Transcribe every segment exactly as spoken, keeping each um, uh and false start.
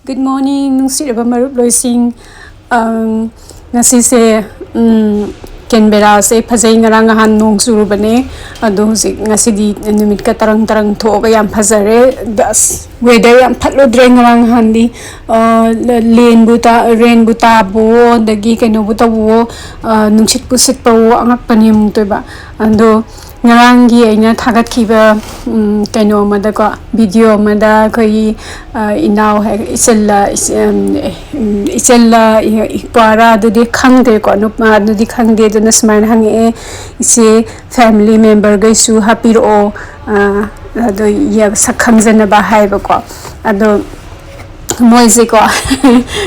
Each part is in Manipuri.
Good morning, ꯅꯨꯡꯁꯤꯔꯕ ꯃꯔꯨꯞ ꯂꯣꯏꯁꯤꯡ꯫ ꯑꯪ, ꯉꯁꯤꯁꯦ, ꯎꯝ, ꯀꯦꯟꯕꯦꯔꯥꯁꯦ ꯐꯖꯩ꯫ ꯉꯔꯥꯡ ꯅꯍꯥꯟ ꯅꯣꯡ ꯆꯨꯔꯨꯕꯅꯦ, ꯑꯗꯣ ꯍꯧꯖꯤꯛ ꯉꯁꯤꯗꯤ ꯅꯨꯃꯤꯠꯀ ꯇꯔꯪ ꯇꯔꯪ ꯊꯣꯛꯑꯒ ꯌꯥꯝ ꯐꯖꯔꯦ꯫ ꯑꯗ ꯑꯁ, weather ꯌꯥꯝ ꯐꯠꯂꯨꯗ꯭ꯔꯦ ꯉꯔꯥꯡ ꯅꯍꯥꯟꯗꯤ꯫ ꯑ, ꯂ-, ꯂꯦꯟꯕꯨ ꯇꯥ-, ꯔꯦꯟꯕꯨ ꯇꯥꯕꯣ, ꯑꯗꯒꯤ ꯀꯩꯅꯣꯕꯨ ꯇꯧꯕꯣ, ꯑ, ꯅꯨꯡꯁꯤꯠꯄꯨ ꯁꯤꯠꯄꯋꯣ, ꯑꯉꯛꯄꯅꯦ ꯑꯃꯨꯛꯇꯣꯏꯕ꯫ ꯑꯗꯣ ꯉꯔꯥꯡꯒꯤ ꯑꯩꯅ ꯊꯥꯒꯠꯈꯤꯕ, ꯎꯝ, ꯀꯩꯅꯣ ꯑꯃꯗꯀꯣ, video ꯑꯃꯗ ꯑꯩꯈꯣꯏꯒꯤ, ꯑ, ꯏꯅꯥꯎ ꯍꯥꯏ-, ꯏꯆꯜꯂ, ꯏꯆ-, ꯎꯝ, ꯑꯦ, ꯎꯝ, ꯏꯆꯜꯂ, ꯏ-, ꯏꯄ꯭ꯋꯥꯔꯥ ꯑꯗꯨꯗꯤ ꯈꯪꯗ꯭ꯔꯦꯀꯣ, ꯅꯨꯄꯥ ꯑꯗꯨꯗꯤ ꯈꯪꯗꯦ꯫ ꯑꯗꯨꯅ ꯁꯨꯃꯥꯏꯅ ꯍꯪꯉꯛꯑꯦ, "ꯏꯆꯦ, family memberꯈꯩꯁꯨ ꯍꯥꯞꯄꯤꯔꯛꯑꯣ, ꯑ, ꯑꯗꯣ ꯌꯦ-, ꯁꯛ ꯈꯪꯖꯅꯕ" ꯍꯥꯏꯕꯀꯣ꯫ ꯑꯗꯣ ꯃꯣꯏꯁꯦꯀꯣ,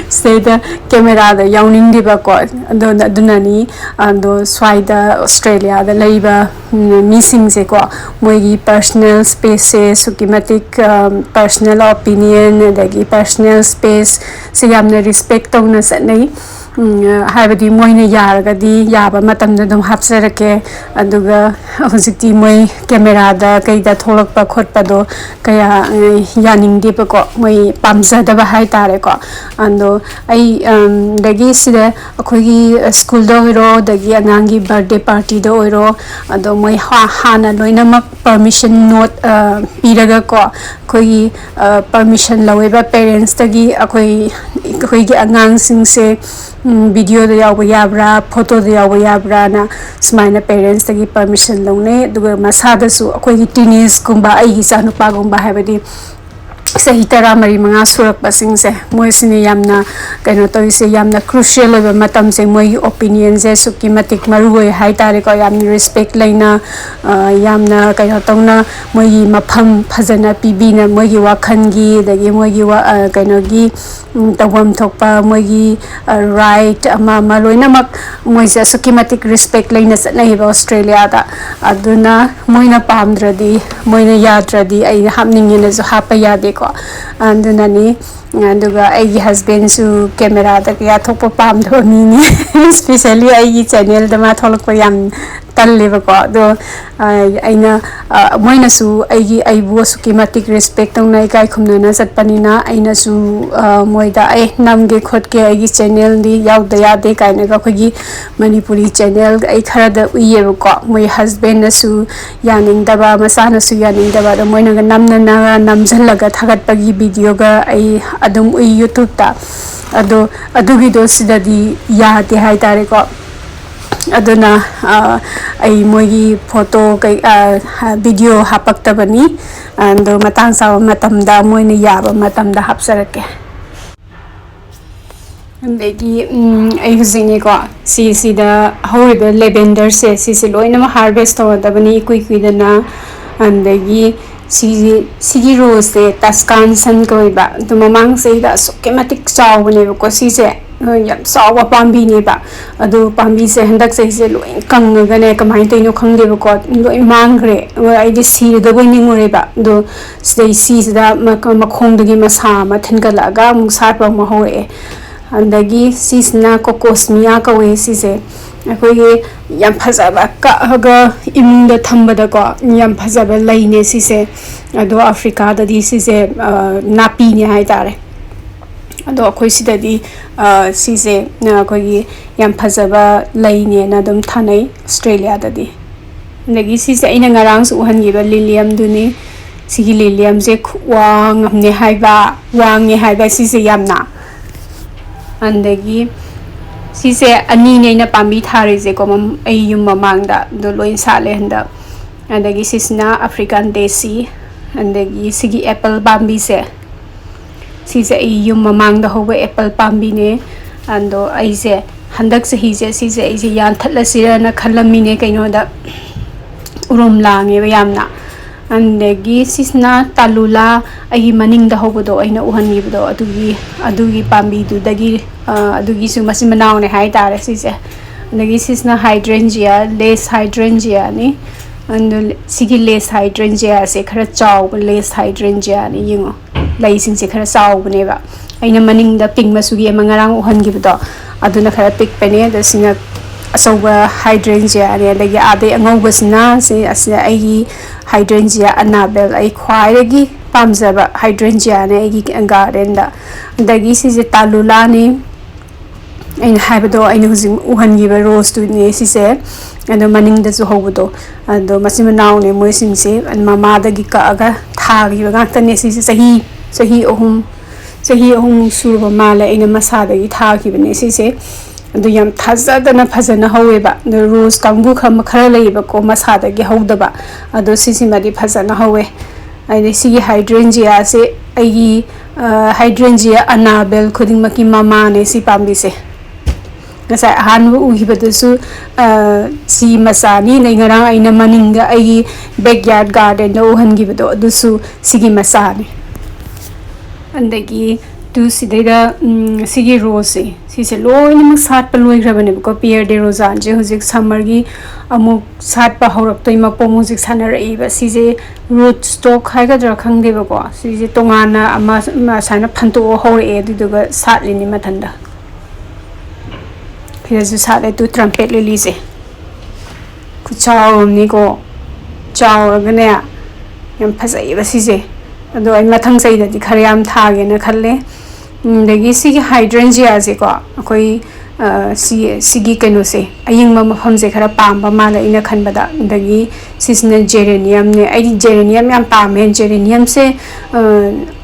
ꯁꯤꯗꯩꯗ cameraꯗ ꯌꯥꯎꯅꯤꯡꯗꯦꯕꯀꯣ꯫ ꯑꯗꯣ ꯑꯗꯨꯅꯅꯤ, ꯑꯗꯣ ꯁ꯭ꯋꯥꯏꯗ Australiaꯗ ꯂꯩꯕ, ꯎꯝ, ꯃꯤꯁꯤꯡꯁꯦꯀꯣ, ꯃꯣꯏꯒꯤ personal spaceꯁꯦ ꯑꯁꯨꯛꯀꯤ ꯃꯇꯤꯛ, ꯑ, personal opinion ꯑꯗꯒꯤ personal space ꯁꯦ ꯌꯥꯝꯅ respect ꯇꯧꯅ ꯆꯠꯅꯩ꯫ ꯎꯝ, ꯍꯥꯏꯕꯗꯤ ꯃꯣꯏꯅ ꯌꯥꯔꯒꯗꯤ ꯌꯥꯕ ꯃꯇꯝꯗ ꯑꯗꯨꯝ ꯍꯥꯞꯆꯔꯛꯀꯦ꯫ ꯑꯗꯨꯒ ꯍꯧꯖꯤꯛꯇꯤ ꯃꯣꯏ cameraꯗ ꯀꯩꯗ ꯊꯣꯛꯂꯛꯄ ꯈꯣꯠꯄꯗꯣ ꯀꯌꯥ, ꯑ, ꯌꯥꯅꯤꯡꯗꯦꯕꯀꯣ, ꯃꯣꯏ ꯄꯥꯝꯖꯗꯕ ꯍꯥꯏꯇꯥꯔꯦꯀꯣ꯫ ꯑꯗꯣ ꯑꯩ, ꯑꯝ, ꯗꯒꯤ ꯁꯤꯗ ꯑꯩꯈꯣꯏꯒꯤ schoolꯗ ꯑꯣꯏꯔꯣ, ꯑꯗꯒꯤ ꯑꯉꯥꯡꯒꯤ birthday partyꯗ ꯑꯣꯏꯔꯣ, ꯑꯗꯣ ꯃꯣꯏ ꯍꯥ-, ꯍꯥꯟꯅ ꯂꯣꯏꯅꯃꯛ permission note, ꯑ, ꯄꯤꯔꯒꯀꯣ, ꯑꯩꯈꯣꯏꯒꯤ, ꯑ, permission ꯂꯧꯋꯦꯕ parentsꯇꯒꯤ꯫ ꯑꯩꯈꯣꯏ, ꯑꯩꯈꯣꯏꯒꯤ ꯑꯉꯥꯡꯁꯤꯡꯁꯦ, ꯎꯝ, videoꯗ ꯌꯥꯎꯕ ꯌꯥꯕ꯭ꯔꯥ, photoꯗ ꯌꯥꯎꯕ ꯌꯥꯕ꯭ꯔꯥꯅ ꯁꯨꯃꯥꯏꯅ parentsꯇꯒꯤ permission ꯂꯧꯅꯩ꯫ ꯑꯗꯨꯒ ꯃꯁꯥꯗꯁꯨ ꯑꯩꯈꯣꯏꯒꯤ teenageꯀꯨꯝꯕ, ꯑꯩꯒꯤ ꯏꯆꯥꯅꯨꯄꯥꯒꯨꯝꯕ, ꯍꯥꯏꯕꯗꯤ ꯆꯍꯤ ꯇꯔꯥꯃꯔꯤ ꯃꯉꯥ ꯁꯨꯔꯛꯄꯁꯤꯡꯁꯦ, ꯃꯣꯏꯁꯤꯅ ꯌꯥꯝꯅ ꯀꯩꯅꯣ ꯇꯧꯔꯤꯁꯦ, ꯌꯥꯝꯅ crucial ꯑꯣꯏꯕ ꯃꯇꯝꯁꯦ, ꯃꯣꯏꯒꯤ opinionꯁꯦ ꯑꯁꯨꯛꯀꯤ ꯃꯇꯤꯛ ꯃꯔꯨ ꯑꯣꯏ ꯍꯥꯏꯇꯥꯔꯦꯀꯣ꯫ ꯌꯥꯝꯅ respect ꯂꯩꯅ, ꯑ, ꯌꯥꯝꯅ ꯀꯩꯅꯣ ꯇꯧꯅ, ꯃꯣꯏꯒꯤ ꯃꯐꯝ ꯐꯖꯅ ꯄꯤꯕꯤꯅ, ꯃꯣꯏꯒꯤ ꯋꯥꯈꯜꯒꯤ, ꯑꯗꯒꯤ ꯃꯣꯏꯒꯤ ꯋꯥ-, ꯑ, ꯀꯩꯅꯣꯒꯤ, ꯎꯝ, ꯇꯧꯐꯝ ꯊꯣꯛꯄ ꯃꯣꯏꯒꯤ, ꯑ, right ꯑꯃ ꯑꯃ ꯂꯣꯏꯅꯃꯛ ꯃꯣꯏꯁꯦ ꯑꯁꯨꯛꯀꯤ ꯃꯇꯤꯛ respect ꯂꯩꯅ ꯆꯠꯅꯩꯌꯦꯕ Australiaꯗ꯫ ꯑꯗꯨꯅ ꯃꯣꯏꯅ ꯄꯥꯝꯗ꯭ꯔꯗꯤ, ꯃꯣꯏꯅ ꯌꯥꯗ꯭ꯔꯗꯤ ꯑꯩ ꯍꯥꯞꯅꯤꯡꯉꯦꯅꯁꯨ ꯍꯥꯞꯄ ꯌꯥꯗꯦꯀꯣ꯫ ꯑꯗꯨꯅꯅꯤ꯫ ꯑꯗꯨꯒ ꯑꯩꯒꯤ husbandꯁꯨ cameraꯗ ꯀꯌꯥ ꯊꯣꯛꯄ ꯄꯥꯝꯗꯕ ꯃꯤꯅꯤ꯫ Especially ꯑꯩꯒꯤ channelꯗ ꯃꯥ ꯊꯣꯛꯂꯛꯄ ꯌꯥꯝ ꯇꯜꯂꯦꯕꯀꯣ꯫ ꯑꯗꯣ ꯑꯩꯅ, ꯃꯣꯏꯅꯁꯨ ꯑꯩꯒꯤ, ꯑꯩꯕꯨ ꯑꯁꯨꯛꯀꯤ ꯃꯇꯤꯛ ꯔꯦꯁꯄꯦꯛ ꯇꯧꯅ, ꯏꯀꯥꯏ ꯈꯨꯝꯅꯅ ꯆꯠꯄꯅꯤꯅ, ꯑꯩꯅꯁꯨ ꯃꯣꯏꯗ "ꯑꯦ, ꯅꯝꯒꯦ ꯈꯣꯠꯀꯦ, ꯑꯩꯒꯤ ꯆꯦꯅꯦꯜꯗꯤ ꯌꯥꯎꯗ ꯌꯥꯗꯦ" ꯀꯥꯏꯅꯒ ꯑꯩꯈꯣꯏꯒꯤ ꯃꯅꯤꯄꯨꯔꯤ ꯆꯦꯅꯦꯜ ꯑꯩ ꯈꯔꯗ ꯎꯏꯌꯦꯕꯀꯣ꯫ ꯃꯣꯏ ꯍꯁꯕꯦꯟꯅꯁꯨ ꯌꯥꯅꯤꯡꯗꯕ, ꯃꯆꯥꯅꯁꯨ ꯌꯥꯅꯤꯡꯗꯕ, ꯑꯗꯣ ꯃꯣꯏꯅꯒ ꯅꯝꯅ ꯅꯝꯁꯤꯜꯂꯒ ꯊꯥꯒꯠꯄꯒꯤ ꯚꯤꯗꯤꯑꯣꯒ ꯑꯩ ꯑꯗꯨꯝ ꯎꯏ ꯌꯨꯇ꯭ꯌꯨꯕꯇ꯫ ꯑꯗꯣ ꯑꯗꯨꯒꯤꯗꯣ ꯁꯤꯗꯗꯤ ꯌꯥꯗꯦ ꯍꯥꯏꯇꯥꯔꯦꯀꯣ꯫ ꯑꯗꯨꯅ ꯑꯩ ꯃꯣꯏꯒꯤ ꯐꯣꯇꯣ ꯀꯩ, ꯚꯤꯗꯤꯑꯣ ꯍꯥꯞꯄꯛꯇꯕꯅꯤ꯫ ꯑꯗꯣ ꯃꯇꯥꯡ ꯆꯥꯕ ꯃꯇꯝꯗ, ꯃꯣꯏꯅ ꯌꯥꯕ ꯃꯇꯝꯗ ꯍꯥꯞꯆꯔꯛꯀꯦ꯫ ꯑꯗꯒꯤ ꯑꯩ ꯍꯧꯖꯤꯛꯅꯦꯀꯣ, ꯁꯤꯁꯤꯗ ꯍꯧꯔꯤꯕ ꯂꯦꯚꯦꯟꯗꯔꯁꯦ, ꯁꯤꯁꯦ ꯂꯣꯏꯅꯃꯛ ꯍꯥꯔꯚꯦꯁ ꯇꯧꯔꯗꯕꯅꯤ ꯏꯀꯨꯏ ꯀꯨꯏꯗꯅ꯫ ꯑꯗꯒꯤ ꯁꯤꯒꯤ, ꯁꯤꯒꯤ ꯔꯣꯁꯁꯦ ꯇꯁꯀꯥꯟ ꯁꯟ ꯀꯧꯋꯦꯕ꯫ ꯑꯗꯣ ꯃꯃꯥꯡ ꯆꯍꯤꯗ ꯑꯁꯨꯛꯀꯤ ꯃꯇꯤꯛ ꯆꯥꯎꯕꯅꯦꯕꯀꯣ ꯁꯤꯁꯦ꯫ ꯌꯥꯝ ꯆꯥꯎꯕ ꯄꯥꯝꯕꯤꯅꯦꯕ꯫ ꯑꯗꯣ ꯄꯥꯝꯕꯤꯁꯦ ꯍꯟꯗꯛ ꯆꯍꯤꯁꯦ ꯂꯣꯏ ꯀꯪꯉꯒꯅꯦ, ꯀꯃꯥꯏꯅ ꯇꯧꯔꯤꯅꯣ ꯈꯪꯗꯦꯕꯀꯣ, ꯂꯣꯏ ꯃꯥꯡꯈ꯭ꯔꯦ꯫ ꯑꯩꯗꯤ ꯁꯤꯔꯗꯕꯣꯏ ꯅꯤꯡꯉꯨꯔꯦꯕ꯫ ꯑꯗꯣ ꯁꯤꯗꯩ ꯁꯤꯁꯤꯗ ꯃꯈꯣꯡꯗꯒꯤ ꯃꯁꯥ ꯑꯃ ꯊꯤꯟꯒꯠꯂꯛꯑꯒ ꯑꯃꯨꯛ ꯁꯥꯠꯄ ꯑꯃ ꯍꯧꯔꯛꯑꯦ꯫ ꯑꯗꯒꯤ ꯁꯤꯁꯤꯅ ꯀꯣꯀꯣꯁꯃꯤꯌꯥ ꯀꯧꯋꯦ ꯁꯤꯁꯦ꯫ ꯑꯩꯈꯣꯏꯒꯤ ꯌꯥꯝ ꯐꯖꯕ, ꯀꯛꯑꯒ ꯏꯃꯨꯡꯗ ꯊꯝꯕꯗꯀꯣ, ꯌꯥꯝ ꯐꯖꯕ ꯂꯩꯅꯦ ꯁꯤꯁꯦ꯫ ꯑꯗꯣ ꯑꯐ꯭ꯔꯤꯀꯥꯗꯗꯤ ꯁꯤꯁꯦ ꯅꯥꯄꯤꯅꯦ ꯍꯥꯏꯇꯥꯔꯦ꯫ ꯑꯗꯣ ꯑꯩꯈꯣꯏ ꯁꯤꯗꯗꯤ ꯁꯤꯁꯦ ꯑꯩꯈꯣꯏꯒꯤ ꯌꯥꯝ ꯐꯖꯕ ꯂꯩꯅꯦꯅ ꯑꯗꯨꯝ ꯊꯥꯅꯩ ꯑꯁꯇ꯭ꯔꯦꯂꯤꯌꯥꯗꯗꯤ꯫ ꯑꯗꯒꯤ ꯁꯤꯁꯦ ꯑꯩꯅ ꯉꯔꯥꯡꯁꯨ ꯎꯍꯟꯈꯤꯕ ꯂꯤꯂꯤꯌꯝꯗꯨꯅꯤ꯫ ꯁꯤꯒꯤ ꯂꯤꯂꯤꯌꯝꯁꯦ ꯈꯨꯋꯥꯡ ꯑꯃꯅꯦ ꯍꯥꯏꯕ, ꯋꯥꯡꯉꯦ ꯍꯥꯏꯕ ꯁꯤꯁꯦ ꯌꯥꯝꯅ꯫ ꯑꯗꯒꯤ ꯁꯤꯁꯦ ꯑꯅꯤꯅꯦ ꯑꯩꯅ ꯄꯥꯝꯕꯤ ꯊꯥꯔꯤꯁꯦꯀꯣ, ꯑꯩ ꯌꯨꯝ ꯃꯃꯥꯡꯗ꯫ ꯑꯗꯣ ꯂꯣꯏ ꯁꯥꯠꯂꯦ ꯍꯟꯗꯛ꯫ ꯑꯗꯒꯤ ꯁꯤꯁꯤꯅ ꯑꯐ꯭ꯔꯤꯀꯥꯟ ꯗꯦꯁꯤ꯫ ꯑꯗꯒꯤ ꯁꯤꯒꯤ ꯑꯦꯄꯜ ꯄꯥꯝꯕꯤꯁꯦ, ꯁꯤꯁꯦ ꯑꯩ ꯌꯨꯝ ꯃꯃꯥꯡꯗ ꯍꯧꯕ ꯑꯦꯄꯜ ꯄꯥꯝꯕꯤꯅꯦ꯫ ꯑꯗꯣ ꯑꯩꯁꯦ ꯍꯟꯗꯛ ꯆꯍꯤꯁꯦ ꯁꯤꯁꯦ ꯑꯩꯁꯦ ꯌꯥꯟꯊꯠꯂꯁꯤꯔꯅ ꯈꯜꯂꯝꯃꯤꯅꯦ꯫ ꯀꯩꯅꯣꯗ ꯎꯔꯨꯝ ꯂꯥꯡꯉꯦꯕ ꯌꯥꯝꯅ꯫ ꯑꯗꯒꯤ ꯁꯤꯁꯤꯅ ꯇꯥꯂꯨꯂꯥ, ꯑꯩꯒꯤ ꯃꯅꯤꯡꯗ ꯍꯧꯕꯗꯣ, ꯑꯩꯅ ꯎꯍꯟꯈꯤꯕꯗꯣ, ꯑꯗꯨꯒꯤ, ꯑꯗꯨꯒꯤ ꯄꯥꯝꯕꯤꯗꯨꯗꯒꯤ, ꯑꯗꯨꯒꯤꯁꯨ ꯃꯆꯤꯟ ꯃꯅꯥꯎꯅꯦ ꯍꯥꯏꯇꯥꯔꯦ ꯁꯤꯁꯦ꯫ ꯑꯗꯒꯤ ꯁꯤꯁꯤꯅ ꯍꯥꯏꯗ꯭ꯔꯦꯟꯖꯤꯌꯥ, ꯂꯦꯁ ꯍꯥꯏꯗ꯭ꯔꯦꯟꯖꯤꯌꯥꯅꯤ꯫ ꯑꯗꯣ ꯁꯤꯒꯤ ꯂꯦꯁ ꯍꯥꯏꯗ꯭ꯔꯦꯟꯖꯤꯌꯥꯁꯦ ꯈꯔ ꯆꯥꯎꯕ ꯂꯦꯁ ꯍꯥꯏꯗ꯭ꯔꯦꯟꯖꯤꯌꯥꯅꯤ꯫ ꯌꯦꯡꯉꯣ, ꯂꯩꯁꯤꯡꯁꯦ ꯈꯔ ꯆꯥꯎꯕꯅꯦꯕ꯫ ꯑꯩꯅ ꯃꯅꯤꯡꯗ ꯄꯤꯡ ꯃꯆꯨꯒꯤ ꯑꯃ ꯉꯔꯥꯡ ꯎꯍꯟꯈꯤꯕꯗꯣ, ꯑꯗꯨꯅ ꯈꯔ ꯄꯤꯛꯄꯅꯦ꯫ ꯑꯗꯣ ꯁꯤꯅ ꯑꯆꯧꯕ ꯍꯥꯏꯗ꯭ꯔꯦꯟꯖꯤꯌꯥꯅꯦ꯫ ꯑꯗꯒꯤ ꯑꯥꯗꯩ ꯑꯉꯧꯕꯁꯤꯅ, ꯁꯤ ꯑꯁꯤꯅ ꯑꯩꯒꯤ ꯍꯥꯏꯗ꯭ꯔꯦꯟꯖꯤꯌꯥ ꯑꯅꯥꯕꯦꯜ, ꯑꯩ ꯈ꯭ꯋꯥꯏꯗꯒꯤ ꯄꯥꯝꯖꯕ ꯍꯥꯏꯗ꯭ꯔꯦꯟꯖꯤꯌꯥꯅꯦ ꯑꯩꯒꯤ ꯒꯥꯔꯗꯦꯟꯗ꯫ ꯑꯗꯒꯤ ꯁꯤꯁꯦ ꯇꯥꯂꯨꯂꯥꯅꯤ, ꯑꯩꯅ ꯍꯥꯏꯕꯗꯣ, ꯑꯩꯅ ꯍꯧꯖꯤꯛ ꯎꯍꯟꯈꯤꯕ ꯔꯣꯁꯇꯨꯅꯦ ꯁꯤꯁꯦ꯫ ꯑꯗꯣ ꯃꯅꯤꯡꯗꯁꯨ ꯍꯧꯕꯗꯣ, ꯑꯗꯣ ꯃꯆꯤꯟ ꯃꯅꯥꯎꯅꯦ ꯃꯣꯏꯁꯤꯡꯁꯦ꯫ ꯃꯃꯥꯗꯒꯤ ꯀꯛꯑꯒ ꯊꯥꯈꯤꯕ ꯉꯥꯛꯇꯅꯦ ꯁꯤꯁꯦ꯫ ꯆꯍꯤ ꯆꯍꯤ ꯑꯍꯨꯝ ꯆꯍꯤ ꯑꯍꯨꯝꯃꯨꯛ ꯁꯨꯔꯕ ꯃꯥꯜꯂꯦ ꯑꯩꯅ ꯃꯁꯥꯗꯒꯤ ꯊꯥꯈꯤꯕꯅꯦ ꯁꯤꯁꯦ꯫ ꯑꯗꯨ ꯌꯥꯝ ꯊꯥꯖꯗꯅ ꯐꯖꯅ ꯍꯧꯋꯦꯕ꯫ ꯑꯗꯣ ꯔꯣꯁ ꯀꯥꯡꯕꯨ ꯈꯔ ꯈꯔ ꯂꯩꯌꯦꯕꯀꯣ ꯃꯁꯥꯗꯒꯤ ꯍꯧꯗꯕ, ꯑꯗꯣ ꯁꯤꯁꯤꯃꯗꯤ ꯐꯖꯅ ꯍꯧꯋꯦ꯫ ꯑꯗꯩ ꯁꯤꯒꯤ ꯍꯥꯏꯗ꯭ꯔꯦꯟꯖꯤꯌꯥꯁꯦ ꯑꯩꯒꯤ, ꯑ, ꯍꯥꯏꯗ꯭ꯔꯦꯟꯖꯤꯌꯥ ꯑꯅꯥꯕꯦꯜ ꯈꯨꯗꯤꯡꯃꯛꯀꯤ ꯃꯃꯥꯅꯦ ꯁꯤ ꯄꯥꯝꯕꯤꯁꯦ꯫ ꯉꯁꯥꯏ ꯑꯍꯥꯟꯕ ꯎꯈꯤꯕꯗꯨꯁꯨ, ꯑ, ꯁꯤ ꯃꯆꯥꯅꯤ꯫ ꯑꯗꯩ ꯉꯔꯥꯡ ꯑꯩꯅ ꯃꯅꯤꯡꯗ ꯑꯩꯒꯤ backyard gardenꯗ ꯎꯍꯟꯈꯤꯕꯗꯣ, ꯑꯗꯨꯁꯨ ꯁꯤꯒꯤ ꯃꯆꯥꯅꯤ꯫ ꯑꯗꯒꯤ ꯇꯨ ꯁꯤꯗꯩꯗ, ꯎꯝ, ꯁꯤꯒꯤ ꯔꯣꯁꯁꯦ, ꯁꯤꯁꯦ ꯂꯣꯏꯅꯃꯛ ꯁꯥꯠꯄ ꯂꯣꯏꯈ꯭ꯔꯕꯅꯦꯕꯀꯣ꯫ ꯄꯤꯌꯔ ꯗꯦ ꯔꯣꯖꯥꯟꯁꯦ ꯍꯧꯖꯤꯛ summerꯒꯤ ꯑꯃꯨꯛ ꯁꯥꯠꯄ ꯍꯧꯔꯛꯇꯣꯏ ꯃꯄꯣꯝ ꯍꯧꯖꯤꯛ ꯁꯥꯟꯅꯔꯛꯏꯕ꯫ ꯁꯤꯁꯦ root stock ꯍꯥꯏꯒꯗ꯭ꯔꯥ ꯈꯪꯗꯦꯕꯀꯣ꯫ ꯁꯤꯁꯦ ꯇꯣꯉꯥꯟꯅ ꯑꯃ, ꯑꯃ ꯁꯨꯃꯥꯏꯅ ꯐꯟꯇꯣꯛꯑ ꯍꯧꯔꯛꯑꯦ, ꯑꯗꯨꯗꯨꯒ ꯁꯥꯠꯂꯤꯅꯤ ꯃꯊꯟꯇ꯫ ꯁꯤꯗꯁꯨ ꯁꯥꯠꯂꯦ ꯇꯨ trumpet lilyꯁꯦ꯫ ꯈꯨꯆꯥꯎ ꯑꯃꯅꯤꯀꯣ꯫ ꯆꯥꯎꯔꯒꯅꯦ, ꯌꯥꯝ ꯐꯖꯩꯌꯦꯕ ꯁꯤꯁꯦ꯫ ꯑꯗꯣ ꯑꯩ ꯃꯊꯪ ꯆꯍꯤꯗꯗꯤ ꯈꯔ ꯌꯥꯝ ꯊꯥꯒꯦꯅ ꯈꯜꯂꯦ꯫ ꯎꯝ, ꯑꯗꯒꯤ ꯁꯤꯒꯤ hydrangeaꯁꯦꯀꯣ, ꯑꯩꯈꯣꯏ, ꯑ, ꯁꯤ, ꯁꯤꯒꯤ ꯀꯩꯅꯣꯁꯦ, ꯑꯌꯤꯡꯕ ꯃꯐꯝꯁꯦ ꯈꯔ ꯄꯥꯝꯕ ꯃꯥꯜꯂꯦ ꯑꯩꯅ ꯈꯟꯕꯗ꯫ ꯑꯗꯒꯤ ꯁꯤꯁꯤꯅ geraniumꯅꯦ꯫ ꯑꯩꯗꯤ geranium ꯌꯥꯝ ꯄꯥꯝꯃꯦ꯫ Geraniumꯁꯦ, ꯑ,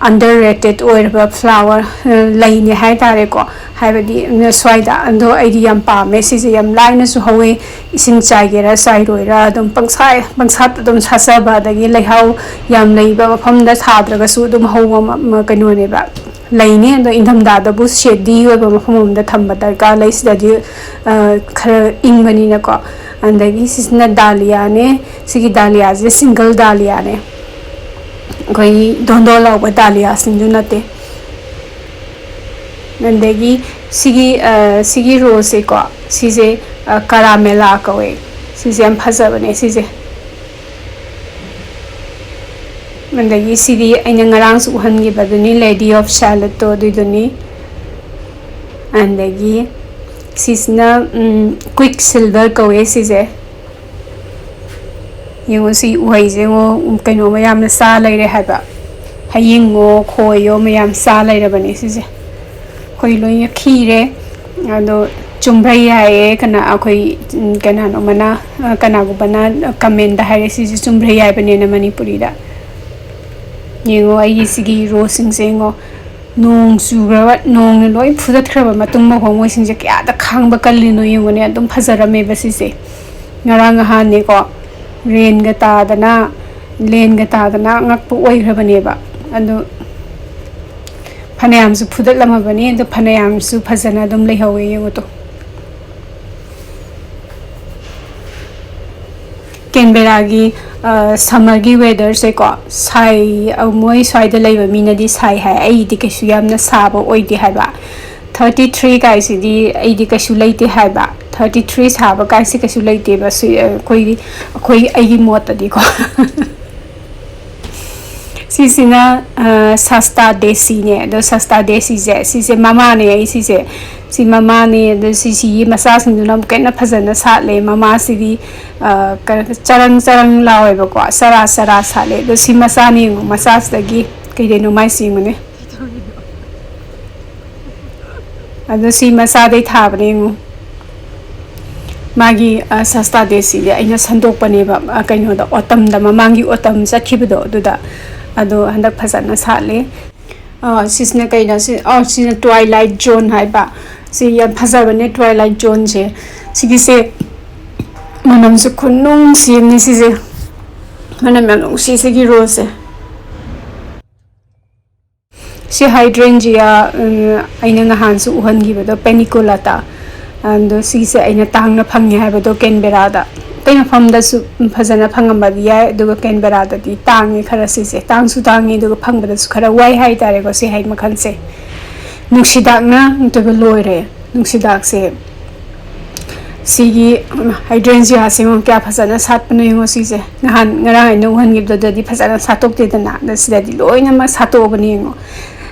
underrated ꯑꯣꯏꯔꯕ flower, ꯑ, ꯂꯩꯅꯦ ꯍꯥꯏꯇꯥꯔꯦꯀꯣ꯫ ꯍꯥꯏꯕꯗꯤ, ꯎꯝ, ꯁ꯭ꯋꯥꯏꯗ꯫ ꯑꯗꯣ ꯑꯩꯗꯤ ꯌꯥꯝ ꯄꯥꯝꯃꯦ ꯁꯤꯁꯦ, ꯌꯥꯝ ꯂꯥꯏꯅꯁꯨ ꯍꯧꯋꯦ꯫ ꯏꯁꯤꯡ ꯆꯥꯏꯒꯦꯔꯥ ꯆꯥꯏꯔꯣꯏꯔꯥ ꯑꯗꯨꯝ ꯄꯪꯁꯥ-, ꯄꯪꯁꯥꯠ ꯑꯗꯨꯝ ꯁꯥꯠꯆꯕ꯫ ꯑꯗꯒꯤ ꯂꯩꯍꯥꯎ ꯌꯥꯝ ꯂꯩꯕ ꯃꯐꯝꯗ ꯊꯥꯗ꯭ꯔꯒꯁꯨ ꯑꯗꯨꯝ ꯍꯧꯕ ꯃ-, ꯃ-, ꯀꯩꯅꯣꯅꯦꯕ, ꯂꯩꯅꯦ꯫ ꯑꯗꯣ ꯏꯪꯊꯝꯊꯥꯗꯕꯨ shady ꯑꯣꯏꯕ ꯃꯐꯝ ꯑꯃꯗ ꯊꯝꯕ ꯗꯔꯀꯥꯔ ꯂꯩ꯫ ꯁꯤꯗꯗꯤ, ꯑ, ꯈꯔ ꯏꯪꯕꯅꯤꯅꯀꯣ꯫ ꯑꯗꯒꯤ ꯁꯤꯁꯤꯅ dahliaꯅꯦ꯫ ꯁꯤꯒꯤ dahliaꯁꯦ single dahliaꯅꯦ, ꯑꯩꯈꯣꯏꯒꯤ ꯗꯣꯟꯗꯣꯟ ꯂꯥꯎꯕ dahliaꯁꯤꯡꯗꯨ ꯅꯠꯇꯦ꯫ ꯑꯗꯒꯤ ꯁꯤꯒꯤ, ꯑ, ꯁꯤꯒꯤ roseꯁꯦꯀꯣ, ꯁꯤꯁꯦ, ꯑ, caramella ꯀꯧꯋꯦ꯫ ꯁꯤꯁꯦ ꯌꯥꯝ ꯐꯖꯕꯅꯦ ꯁꯤꯁꯦ꯫ ꯑꯗꯒꯤ ꯁꯤꯗꯤ ꯑꯩꯅ ꯉꯔꯥꯡꯁꯨ ꯎꯍꯟꯈꯤꯕꯗꯨꯅꯤ, Lady of Shalotꯇꯣ, ꯑꯗꯨꯏꯗꯨꯅꯤ꯫ ꯑꯗꯒꯤ ꯁꯤꯁꯤꯅ ꯀ꯭ꯋꯤꯛ ꯁꯤꯜꯚꯔ ꯀꯧꯋꯦ ꯁꯤꯁꯦ꯫ ꯌꯦꯡꯉꯣ, ꯁꯤ ꯎꯍꯩꯁꯦ ꯌꯦꯡꯉꯣ, ꯀꯩꯅꯣ ꯃꯌꯥꯝꯅ ꯆꯥ ꯂꯩꯔꯦ ꯍꯥꯏꯕ꯫ ꯍꯌꯤꯡꯉꯣ, ꯈꯣꯏꯌꯣ, ꯃꯌꯥꯝ ꯆꯥ ꯂꯩꯔꯕꯅꯦ ꯁꯤꯁꯦ꯫ ꯑꯩꯈꯣꯏ ꯂꯣꯏꯅ ꯈꯤꯔꯦ꯫ ꯑꯗꯣ ꯆꯨꯝꯕ꯭ꯔꯩ ꯍꯥꯏꯌꯦ ꯀꯅꯥ, ꯑꯩꯈꯣꯏ ꯀꯅꯥꯅꯣꯃꯅ, ꯀꯅꯥꯒꯨꯝꯕꯅ ꯀꯃꯦꯟꯗ ꯍꯥꯏꯔꯦ, ꯁꯤꯁꯦ ꯆꯨꯝꯕ꯭ꯔꯩ ꯍꯥꯏꯕꯅꯦꯅ ꯃꯅꯤꯄꯨꯔꯤꯗ꯫ ꯌꯦꯡꯉꯣ, ꯑꯩꯒꯤ ꯁꯤꯒꯤ ꯔꯣꯁꯁꯤꯡꯁꯦ ꯌꯦꯡꯉꯣ, ꯅꯣꯡ ꯆꯨꯈ꯭ꯔꯕ, ꯅꯣꯡꯅ ꯂꯣꯏ ꯐꯨꯗꯠꯈ꯭ꯔꯕ ꯃꯇꯨꯡ ꯃꯈꯣꯡ ꯃꯣꯏꯁꯤꯡꯁꯦ ꯀꯌꯥꯗ ꯈꯥꯡꯕ ꯀꯜꯂꯤꯅꯣ ꯌꯦꯡꯉꯨꯅꯦ꯫ ꯑꯗꯨꯝ ꯐꯖꯔꯝꯃꯦꯕ ꯁꯤꯁꯦ꯫ ꯉꯔꯥꯡ ꯅꯍꯥꯟꯅꯦꯀꯣ, ꯔꯦꯟꯒ ꯇꯥꯗꯅ, ꯂꯦꯟꯒ ꯇꯥꯗꯅ ꯑꯉꯛꯄ ꯑꯣꯏꯈ꯭ꯔꯕꯅꯦꯕ꯫ ꯑꯗꯨ ꯐꯅꯌꯥꯝꯁꯨ ꯐꯨꯗꯠꯂꯝꯃꯕꯅꯤ, ꯑꯗꯨ ꯐꯅꯌꯥꯝꯁꯨ ꯐꯖꯅ ꯑꯗꯨꯝ ꯂꯩꯍꯧꯋꯦ ꯌꯦꯡꯉꯨ ꯇꯨ꯫ ꯀꯦꯟꯕꯦꯔꯥꯒꯤ ꯁꯝꯃꯔꯒꯤ ꯋꯦꯗꯔꯁꯦꯀꯣ, ꯁꯥꯏ, ꯃꯣꯏ ꯁ꯭ꯋꯥꯏꯗ ꯂꯩꯕ ꯃꯤꯅꯗꯤ ꯁꯥꯏ ꯍꯥꯏ, ꯑꯩꯗꯤ ꯀꯩꯁꯨ ꯌꯥꯝꯅ ꯁꯥꯕ ꯑꯣꯏꯗꯦ ꯍꯥꯏꯕ꯫ ꯊꯥꯔꯇꯤ ꯊ꯭ꯔꯤ ꯀꯥꯏꯁꯤꯗꯤ ꯑꯩꯗꯤ ꯀꯩꯁꯨ ꯂꯩꯇꯦ ꯍꯥꯏꯕ꯫ ꯊꯥꯔꯇꯤ ꯊ꯭ꯔꯤ ꯁꯥꯕ ꯀꯥꯏꯁꯤ ꯀꯩꯁꯨ ꯂꯩꯇꯦꯕ, ꯁꯤ, ꯑꯩꯈꯣꯏꯒꯤ, ꯑꯩꯈꯣꯏ, ꯑꯩꯒꯤ ꯃꯣꯠꯇꯗꯤꯀꯣ꯫ ꯁꯤꯁꯤꯅ ꯁꯁꯇꯥ ꯗꯦꯁꯤꯅꯦ꯫ ꯑꯗꯣ ꯁꯁꯇꯥ ꯗꯦꯁꯤꯁꯦ, ꯁꯤꯁꯦ ꯃꯃꯥꯅꯦ ꯑꯩ ꯁꯤꯁꯦ꯫ ꯁꯤ ꯃꯃꯥꯅꯦ꯫ ꯑꯗꯣ ꯁꯤꯁꯤꯒꯤ ꯃꯆꯥꯁꯤꯡꯗꯨꯅ ꯑꯃꯨꯛꯀ ꯍꯦꯟꯅ ꯐꯖꯅ ꯁꯥꯠꯂꯦ꯫ ꯃꯃꯥꯁꯤꯗꯤ ꯀꯩꯅꯣ, ꯆꯔꯪ ꯆꯔꯪ ꯂꯥꯎꯋꯦꯕꯀꯣ, ꯆꯔꯥ ꯆꯔꯥ ꯁꯥꯠꯂꯦ꯫ ꯑꯗꯣ ꯁꯤ ꯃꯆꯥꯅꯦ ꯌꯦꯡꯉꯣ, ꯃꯆꯥꯁꯤꯗꯒꯤ ꯀꯩꯗꯩꯅꯣ ꯃꯥꯏꯁꯦ ꯌꯦꯡꯉꯨꯅꯦ꯫ ꯑꯗꯣ ꯁꯤ ꯃꯆꯥꯗꯩ ꯊꯥꯕꯅꯦ ꯌꯦꯡꯉꯨ꯫ ꯃꯥꯒꯤ ꯁꯁꯇꯥ ꯗꯦꯁꯤꯁꯦ ꯑꯩꯅ ꯁꯟꯗꯣꯛꯄꯅꯦꯕ, ꯀꯩꯅꯣꯗ, ꯑꯣꯇꯝꯗ, ꯃꯃꯥꯡꯒꯤ ꯑꯣꯇꯝ ꯆꯠꯈꯤꯕꯗꯣ ꯑꯗꯨꯗ꯫ ꯑꯗꯣ ꯍꯟꯗꯛ ꯐꯖꯅ ꯁꯥꯠꯂꯦ꯫ ꯁꯤꯁꯤꯅ ꯀꯩꯅꯣ ꯁꯤ? ꯑꯣ, ꯁꯤꯅ ꯇ꯭ꯋꯥꯏꯂꯥꯏꯠ ꯖꯣꯟ ꯍꯥꯏꯕ꯫ ꯁꯤ ꯌꯥꯝ ꯐꯖꯕꯅꯦ, ꯇ꯭ꯋꯥꯏꯂꯥꯏꯠ ꯖꯣꯟꯁꯦ꯫ ꯁꯤꯒꯤꯁꯦ ꯃꯅꯝꯁꯦ ꯈꯨꯅꯨꯡꯁꯤ ꯑꯃꯅꯤ ꯁꯤꯁꯦ꯫ ꯃꯅꯝ ꯌꯥꯝ ꯅꯨꯡꯁꯤ ꯁꯤꯒꯤ ꯔꯣꯁꯁꯦ꯫ ꯁꯤ ꯍꯥꯏꯗ꯭ꯔꯦꯟꯖꯤꯌꯥ, ꯑꯩꯅ ꯅꯍꯥꯟꯁꯨ ꯎꯍꯟꯈꯤꯕꯗꯣ, ꯄꯦꯅꯤꯀꯨꯂꯥꯇꯥ꯫ ꯑꯗꯣ ꯁꯤꯁꯦ ꯑꯩꯅ ꯇꯥꯡꯅ ꯐꯪꯉꯦ ꯍꯥꯏꯕꯗꯣ ꯀꯦꯟꯕꯦꯔꯥꯗ꯫ ꯑꯇꯩ ꯃꯐꯝꯗꯁꯨ ꯐꯖꯅ ꯐꯪꯉꯝꯕꯗꯤ ꯌꯥꯏ, ꯑꯗꯨꯒ ꯀꯦꯟꯕꯦꯔꯥꯗꯗꯤ ꯇꯥꯡꯉꯦ ꯈꯔ ꯁꯤꯁꯦ꯫ ꯇꯥꯡꯁꯨ ꯇꯥꯡꯉꯦ, ꯑꯗꯨꯒ ꯐꯪꯕꯗꯁꯨ ꯈꯔ ꯋꯥꯏ ꯍꯥꯏꯇꯥꯔꯦꯀꯣ, ꯁꯤ ꯍꯩ ꯃꯈꯜꯁꯦ꯫ ꯅꯨꯡꯁꯤꯗꯥꯛꯅ ꯑꯝꯇꯣꯏꯕ ꯂꯣꯏꯔꯦ꯫ ꯅꯨꯡꯁꯤꯗꯥꯛꯁꯦ, ꯁꯤꯒꯤ ꯍꯥꯏꯗ꯭ꯔꯦꯟꯖꯤꯌꯥꯁꯦ ꯌꯦꯡꯉꯣ, ꯀꯌꯥ ꯐꯖꯅ ꯁꯥꯠꯄꯅꯣ ꯌꯦꯡꯉꯣ ꯁꯤꯁꯦ꯫ ꯅꯍꯥꯟ, ꯉꯔꯥꯡ ꯑꯩꯅ ꯎꯍꯟꯈꯤꯕꯗꯨꯗꯗꯤ ꯐꯖꯅ ꯁꯥꯠꯇꯣꯛꯇꯦꯗꯅ, ꯑꯗ ꯁꯤꯗꯗꯤ ꯂꯣꯏꯅꯃꯛ ꯁꯥꯠꯇꯣꯛꯑꯕꯅꯦ ꯌꯦꯡꯉꯣ꯫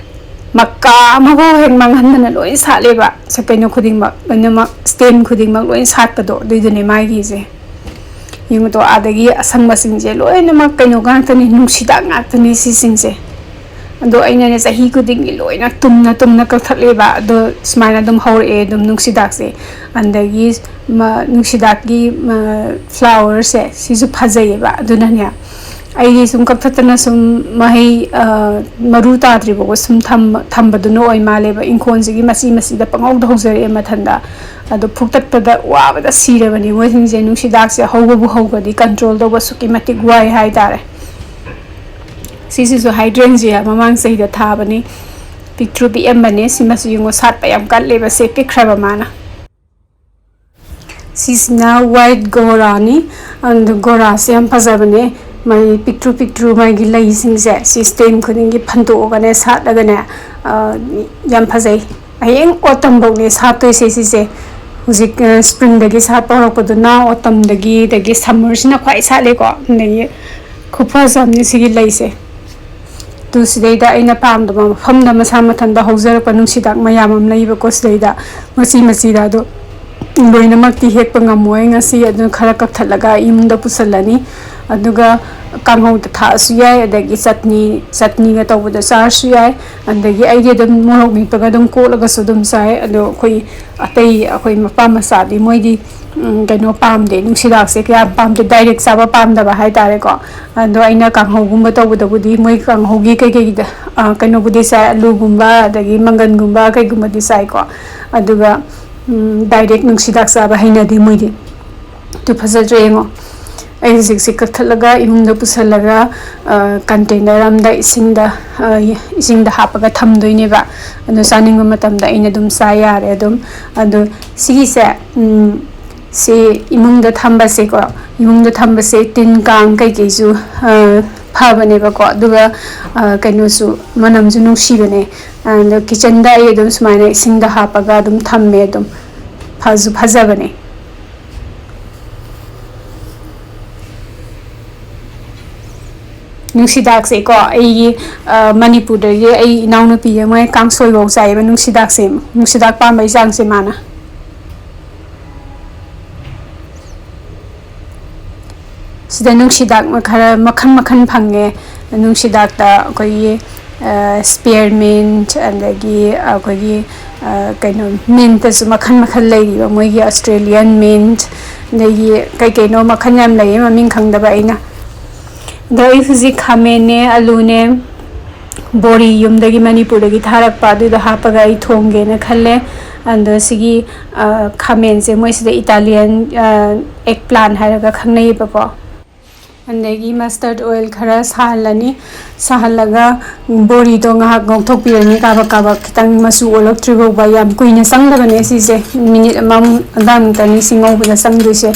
ꯃꯀꯥ ꯑꯃꯐꯥꯎ ꯍꯦꯛ ꯃꯥꯡꯍꯟꯗꯅ ꯂꯣꯏ ꯁꯥꯠꯂꯦꯕ꯫ ꯁ-, ꯀꯩꯅꯣ ꯈꯨꯗꯤꯡꯃꯛ, ꯂꯣꯏꯅꯃꯛ, ꯁ꯭ꯇꯦꯝ ꯈꯨꯗꯤꯡꯃꯛ ꯂꯣꯏ ꯁꯥꯠꯄꯗꯣ, ꯑꯗꯨꯏꯗꯨꯅꯦ ꯃꯥꯒꯤꯁꯦ꯫ ꯌꯦꯡꯉꯨꯗꯣ, ꯑꯥꯗꯒꯤ ꯑꯁꯪꯕꯁꯤꯡꯁꯦ ꯂꯣꯏꯅꯃꯛ ꯀꯩꯅꯣ ꯉꯥꯛꯇꯅꯤ, ꯅꯨꯡꯁꯤꯗꯥꯛ ꯉꯥꯛꯇꯅꯤ ꯁꯤꯁꯤꯡꯁꯦ꯫ ꯑꯗꯣ ꯑꯩꯅꯅꯦ, ꯆꯍꯤ ꯈꯨꯗꯤꯡꯒꯤ ꯂꯣꯏꯅ ꯇꯨꯝꯅ ꯇꯨꯝꯅ ꯀꯛꯊꯠꯂꯦꯕ꯫ ꯑꯗꯣ ꯁꯨꯃꯥꯏꯅ ꯑꯗꯨꯝ ꯍꯧꯔꯛꯑꯦ ꯑꯗꯨꯝ ꯅꯨꯡꯁꯤꯗꯥꯛꯁꯦ꯫ ꯑꯗꯒꯤ ꯃ-, ꯅꯨꯡꯁꯤꯗꯥꯛꯀꯤ, ꯃ-, ꯐ꯭ꯂꯥꯋꯔꯁꯦ ꯁꯤꯁꯨ ꯐꯖꯩꯌꯦꯕ꯫ ꯑꯗꯨꯅꯅꯦ, ꯑꯩꯗꯤ ꯁꯨꯝ ꯀꯛꯊꯠꯇꯅ ꯁꯨꯝ ꯃꯍꯩ, ꯑ, ꯃꯔꯨ ꯇꯥꯗ꯭ꯔꯤꯕꯥꯎꯕ ꯁꯨꯝ ꯊꯝꯕ, ꯊꯝꯕꯗꯨꯅ ꯑꯣꯏ ꯃꯥꯜꯂꯦꯕ꯫ ꯏꯪꯈꯣꯜꯁꯤꯒꯤ ꯃꯆꯤ ꯃꯆꯤꯗ ꯄꯪꯍꯧꯗ ꯍꯧꯖꯔꯛꯑꯦ ꯃꯊꯟꯗ꯫ ꯑꯗꯣ ꯐꯨꯛꯇꯠꯄꯗ ꯋꯥꯕꯗ ꯁꯤꯔꯕꯅꯤ ꯃꯣꯏꯁꯤꯡꯁꯦ꯫ ꯅꯨꯡꯁꯤꯗꯥꯛꯁꯦ ꯍꯧꯕꯕꯨ ꯍꯧꯒ꯭ꯔꯗꯤ control ꯇꯧꯕ ꯑꯁꯨꯛꯀꯤ ꯃꯇꯤꯛ ꯋꯥꯏ ꯍꯥꯏꯇꯥꯔꯦ꯫ ꯁꯤꯁꯤꯁꯨ hydrangea ꯃꯃꯥꯡ ꯆꯍꯤꯗ ꯊꯥꯕꯅꯤ꯫ ꯄꯤꯛꯇ꯭ꯔꯨ ꯄꯤꯛꯑꯝꯕꯅꯦ꯫ ꯁꯤꯃꯁꯨ ꯌꯦꯡꯉꯣ, ꯁꯥꯠꯄ ꯌꯥꯝ ꯀꯜꯂꯦꯕ꯫ ꯁꯦ ꯄꯤꯛꯈ꯭ꯔꯕ ꯃꯥꯅ꯫ ꯁꯤꯁꯤꯅ white ꯒꯣꯔꯥꯅꯤ꯫ ꯑꯗꯨ ꯒꯣꯔꯥꯁꯦ ꯌꯥꯝ ꯐꯖꯕꯅꯦ꯫ ꯃꯥꯒꯤ ꯄꯤꯛꯇ꯭ꯔꯨ ꯄꯤꯛꯇ꯭ꯔꯨ ꯃꯥꯒꯤ ꯂꯩꯁꯤꯡꯁꯦ ꯁꯤ stem ꯈꯨꯗꯤꯡꯒꯤ ꯐꯟꯗꯣꯛꯑꯒꯅꯦ, ꯁꯥꯠꯂꯒꯅꯦ, ꯑ, ꯌꯥꯝ ꯐꯖꯩ꯫ ꯍꯌꯦꯡ autumn ꯐꯧꯅꯦ ꯁꯥꯠꯇꯣꯏꯁꯦ ꯁꯤꯁꯦ꯫ ꯍꯧꯖꯤꯛ, ꯑ, spring ꯗꯒꯤ ꯁꯥꯠꯄ ꯍꯧꯔꯛꯄꯗꯨꯅ autumn ꯗꯒꯤ, ꯑꯗꯒꯤ summer ꯁꯤꯅ ꯈ꯭ꯋꯥꯏ ꯁꯥꯠꯂꯦꯀꯣ꯫ ꯑꯗꯒꯤ ꯈꯨꯐꯖ ꯑꯃꯅꯤ ꯁꯤꯒꯤ ꯂꯩꯁꯦ꯫ ꯑꯗꯨ ꯁꯤꯗꯩꯗ ꯑꯩꯅ ꯄꯥꯝꯗꯕ ꯃꯐꯝꯗ ꯃꯁꯥ ꯃꯊꯟꯇ ꯍꯧꯖꯔꯛꯄ ꯅꯨꯡꯁꯤꯗꯥꯛ ꯃꯌꯥꯝ ꯑꯃ ꯂꯩꯕꯀꯣ ꯁꯤꯗꯩꯗ, ꯃꯆꯤ ꯃꯆꯤꯗ꯫ ꯑꯗꯣ ꯂꯣꯏꯅꯃꯛꯇꯤ ꯍꯦꯛꯄ ꯉꯝꯃꯣꯏ ꯉꯁꯤ, ꯑꯗꯨꯅ ꯈꯔ ꯀꯛꯊꯠꯂꯒ ꯏꯃꯨꯡꯗ ꯄꯨꯁꯜꯂꯅꯤ꯫ ꯑꯗꯨꯒ ꯀꯥꯡꯍꯧꯗ ꯊꯥꯛꯑꯁꯨ ꯌꯥꯏ, ꯑꯗꯒꯤ ꯆꯠꯅꯤ, ꯆꯠꯅꯤꯒ ꯇꯧꯕꯗ ꯆꯥꯔꯁꯨ ꯌꯥꯏ꯫ ꯑꯗꯒꯤ ꯑꯩꯗꯤ ꯑꯗꯨꯝ ꯃꯣꯔꯣꯛ ꯃꯦꯠꯄꯒ ꯑꯗꯨꯝ ꯀꯣꯠꯂꯒꯁꯨ ꯑꯗꯨꯝ ꯆꯥꯏ꯫ ꯑꯗꯣ ꯑꯩꯈꯣꯏ ꯑꯇꯩ, ꯑꯩꯈꯣꯏ ꯃꯄꯥ ꯃꯆꯥꯗꯤ ꯃꯣꯏꯗꯤ, ꯎꯝ, ꯀꯩꯅꯣ ꯄꯥꯝꯗꯦ, ꯅꯨꯡꯁꯤꯗꯥꯛꯁꯦ ꯀꯌꯥ ꯄꯥꯝꯗꯦ, direct ꯆꯥꯕ ꯄꯥꯝꯗꯕ ꯍꯥꯏꯇꯥꯔꯦꯀꯣ꯫ ꯑꯗꯣ ꯑꯩꯅ ꯀꯥꯡꯍꯧꯒꯨꯝꯕ ꯇꯧꯕꯗꯕꯨꯗꯤ ꯃꯣꯏ ꯀꯥꯡꯍꯧꯒꯤ ꯀꯩꯀꯩꯗ, ꯑ, ꯀꯩꯅꯣꯕꯨꯗꯤ ꯆꯥꯏ, ꯑꯂꯨꯒꯨꯝꯕ ꯑꯗꯒꯤ ꯃꯪꯒꯟꯒꯨꯝꯕ ꯀꯩꯒꯨꯝꯕꯗꯤ ꯆꯥꯏꯀꯣ꯫ ꯑꯗꯨꯒ, ꯎꯝ, direct ꯅꯨꯡꯁꯤꯗꯥꯛ ꯆꯥꯕ ꯍꯩꯅꯗꯦ ꯃꯣꯏꯗꯤ꯫ ꯑꯗꯨ ꯐꯖꯗ꯭ꯔꯥ ꯌꯦꯡꯉꯣ꯫ ꯑꯩ ꯍꯧꯖꯤꯛꯁꯦ ꯀꯛꯊꯠꯂꯒ ꯏꯃꯨꯡꯗ ꯄꯨꯁꯜꯂꯒ, ꯑ, container ꯑꯃꯗ ꯏꯁꯤꯡꯗ, ꯑ, ꯏꯁꯤꯡꯗ ꯍꯥꯞꯄꯒ ꯊꯝꯗꯣꯏꯅꯦꯕ꯫ ꯑꯗꯨ ꯆꯥꯅꯤꯡꯕ ꯃꯇꯝꯗ ꯑꯩꯅ ꯑꯗꯨꯝ ꯆꯥ ꯌꯥꯔꯦ ꯑꯗꯨꯝ꯫ ꯑꯗꯣ ꯁꯤꯒꯤꯁꯦ, ꯎꯝ, ꯁꯤ ꯏꯃꯨꯡꯗ ꯊꯝꯕꯁꯦꯀꯣ, ꯏꯃꯨꯡꯗ ꯊꯝꯕꯁꯦ ꯇꯤꯟ ꯀꯥꯡ ꯀꯩꯀꯩꯁꯨ, ꯑ, ꯐꯕꯅꯦꯕꯀꯣ꯫ ꯑꯗꯨꯒ, ꯑ, ꯀꯩꯅꯣꯁꯨ, ꯃꯅꯝꯁꯨ ꯅꯨꯡꯁꯤꯕꯅꯦ꯫ ꯑꯗꯣ kitchen ꯗ ꯑꯩ ꯑꯗꯨꯝ ꯁꯨꯃꯥꯏꯅ ꯏꯁꯤꯡꯗ ꯍꯥꯞꯄꯒ ꯑꯗꯨꯝ ꯊꯝꯃꯦ ꯑꯗꯨꯝ꯫ ꯐꯁꯨ ꯐꯖꯕꯅꯦ꯫ ꯅꯨꯡꯁꯤꯗꯥꯛꯁꯦꯀꯣ, ꯑꯩꯒꯤ, ꯑ, ꯃꯅꯤꯄꯨꯔꯗꯒꯤ ꯑꯩ ꯏꯅꯥꯎꯅꯨꯄꯤ ꯑꯃ ꯀꯥꯡꯁꯣꯏꯐꯧ ꯆꯥꯏꯌꯦꯕ ꯅꯨꯡꯁꯤꯗꯥꯛꯁꯦ, ꯅꯨꯡꯁꯤꯗꯥꯛ ꯄꯥꯝꯕꯩ ꯆꯥꯡꯁꯦ ꯃꯥꯅ꯫ ꯁꯤꯗ ꯅꯨꯡꯁꯤꯗꯥꯛ ꯈꯔ ꯃꯈꯜ ꯃꯈꯜ ꯐꯪꯉꯦ꯫ ꯅꯨꯡꯁꯤꯗꯥꯛꯇ ꯑꯩꯈꯣꯏꯒꯤ, ꯑ, spearmint, ꯑꯗꯒꯤ ꯑꯩꯈꯣꯏꯒꯤ, ꯑ, ꯀꯩꯅꯣ, ꯃꯤꯟꯇꯁꯨ ꯃꯈꯜ ꯃꯈꯜ ꯂꯩꯔꯤꯕ, ꯃꯣꯏꯒꯤ Australian mint, ꯑꯗꯒꯤ ꯀꯩ ꯀꯩꯅꯣ ꯃꯈꯜ ꯌꯥꯝ ꯂꯩꯌꯦ, ꯃꯃꯤꯡ ꯈꯪꯗꯕ ꯑꯩꯅ꯫ ꯑꯗꯣ ꯑꯩ ꯍꯧꯖꯤꯛ ꯈꯥꯃꯦꯟꯅꯦ, ꯑꯂꯨꯅꯦ, ꯕꯣꯔꯤ ꯌꯨꯝꯗꯒꯤ, ꯃꯅꯤꯄꯨꯔꯗꯒꯤ ꯊꯥꯔꯛꯄ, ꯑꯗꯨꯗꯣ ꯍꯥꯞꯄꯒ ꯑꯩ ꯊꯣꯡꯒꯦꯅ ꯈꯜꯂꯦ꯫ ꯑꯗꯣ ꯁꯤꯒꯤ, ꯑ, ꯈꯥꯃꯦꯟꯁꯦ ꯃꯣꯏ ꯁꯤꯗ Italian, ꯑ, egg plant ꯍꯥꯏꯔꯒ ꯈꯪꯅꯩꯌꯦꯕꯀꯣ꯫ ꯑꯗꯒꯤ mustard oil ꯈꯔ ꯁꯥꯍꯜꯂꯅꯤ꯫ ꯁꯥꯍꯜꯂꯒ ꯕꯣꯔꯤꯗꯣ ꯉꯥꯏꯍꯥꯛ ꯉꯧꯊꯣꯛꯄꯤꯔꯅꯤ, ꯀꯥꯕꯛ ꯀꯥꯕꯛ ꯈꯤꯇꯪ ꯃꯆꯨ ꯑꯣꯜꯂꯛꯇ꯭ꯔꯤ ꯐꯥꯎꯕ꯫ ꯌꯥꯝ ꯀꯨꯏꯅ ꯆꯪꯗꯕꯅꯦ ꯁꯤꯁꯦ, ꯃꯤꯅꯤꯠ ꯑꯃꯃꯨꯛ ꯑꯗꯥꯏꯃꯨꯛꯇꯅꯤ ꯁꯤ ꯉꯧꯕꯗ ꯆꯪꯗꯣꯏꯁꯦ꯫